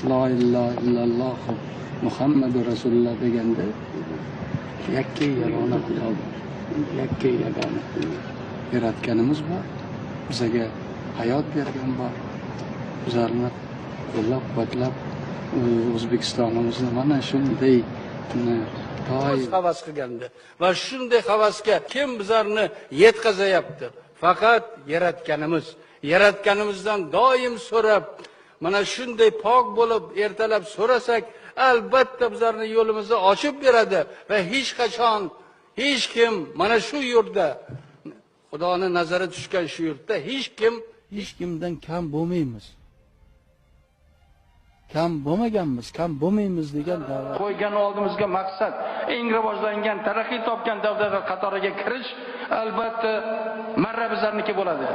La ilaha illalloh Muhammadu Rasululloh deganda yakka yagona Xudo bor. Yakka yagona. Yaratganimiz bor. Bizaga hayot bergan bor. Bizlarni qo'llab-quvvatlab O'zbekistonimizni mana shunday doim havas qilgandi va shunday havasga kim bizlarni yetkazayapti? Faqat yaratganimiz. Yaratganimizdan doim so'rab, mana shunday pok bo'lib ertalab so'rasak, albatta bizlarni yo'limizni ochib beradi va hech qachon hech kim mana shu yurtda, Xudoni nazari tushgan shu yurtda hech kim hech kimdan kam bo'lmaymiz. Kam bo'lmaganmiz, kam bo'lmaymiz degan da'vo. Qo'ygan oldimizga maqsad eng rivojlangan, taraqqiy topgan davlatlar qatoriga kirish, albatta marra bizlarniki bo'ladi.